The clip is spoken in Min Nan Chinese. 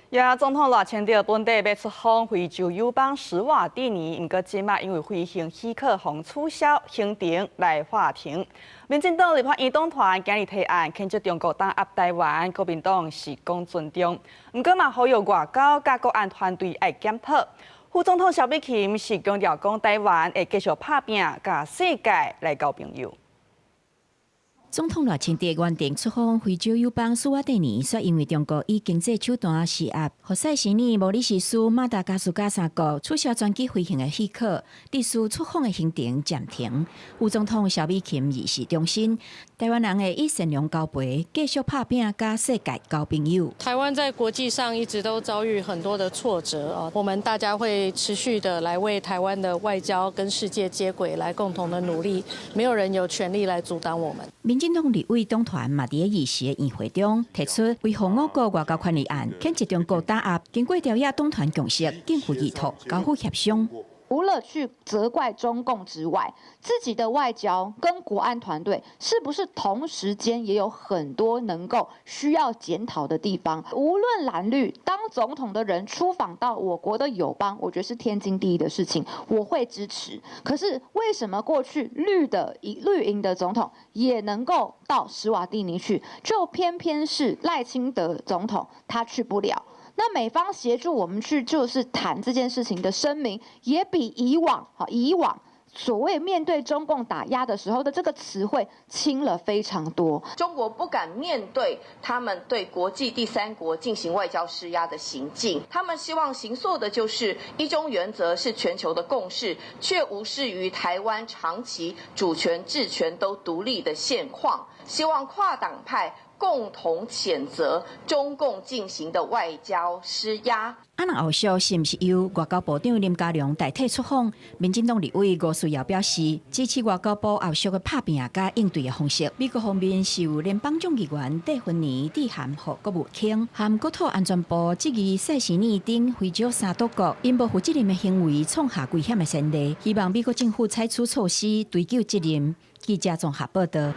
也總統賴清德本底欲出訪非洲友邦史瓦蒂尼，毋過這馬因為飛行許可予取消，行程來劃停。民進黨立法院黨團今日提案譴責中國打壓臺灣，國民黨是講尊重，毋過嘛呼籲外交佮國安團隊愛檢討。副總統蕭美琴是強調講，臺灣會繼續拍拚，佮世界來交朋友。總統賴清德原定出訪非洲友邦史瓦帝尼，卻因為中國以經濟手段施壓，予塞舌爾、毛里西斯、馬達加斯加三國取消專機飛行的許可，致使出訪的行程暫停。副總統蕭美琴二時重申，臺灣人會以善良交陪，繼續拍拚，佮世界交朋友。臺灣在國際上一直都遭遇很多的挫折啊，我們大家會持續的來為臺灣的外交跟世界接軌，來共同的努力，沒有人有權利來阻擋我們。民進黨立委黨團嘛，佇咧二時的院會中提出維護我國外交權利案，譴責中國打壓，經過朝野黨團共識，逕付議託，交付協商。除了去責怪中共之外，自己的外交跟國安團隊是不是同時間也有很多能夠需要檢討的地方？無論藍綠，當總統的人出訪到我國的友邦，我覺得是天經地義的事情，我會支持。可是為什麼過去綠的綠營的總統也能夠到史瓦蒂尼去，就偏偏是賴清德總統他去不了？那美方協助我們去就是談這件事情的聲明，也比以往以往所謂面對中共打壓的時候的這個詞彙輕了非常多。中國不敢面對他們對國際第三國進行外交施壓的行徑，他們希望形塑的就是一中原則是全球的共識，卻無視於台灣長期主權、治權都獨立的現況，希望跨黨派共同譴責中共進行的外交施壓。啊，若後續是毋是由外交部長林佳龍代替出訪？民進黨立委吳思瑤表示支持外交部後續的拍拚佮應對的方式。美國方面是由聯邦眾議員戴芬妮致函予國務卿，和國土安全部質疑塞舌爾等非洲三島國𪜶無負責任的行為創下危險的先例，希望美國政府採取措施追究責任。記者綜合報道。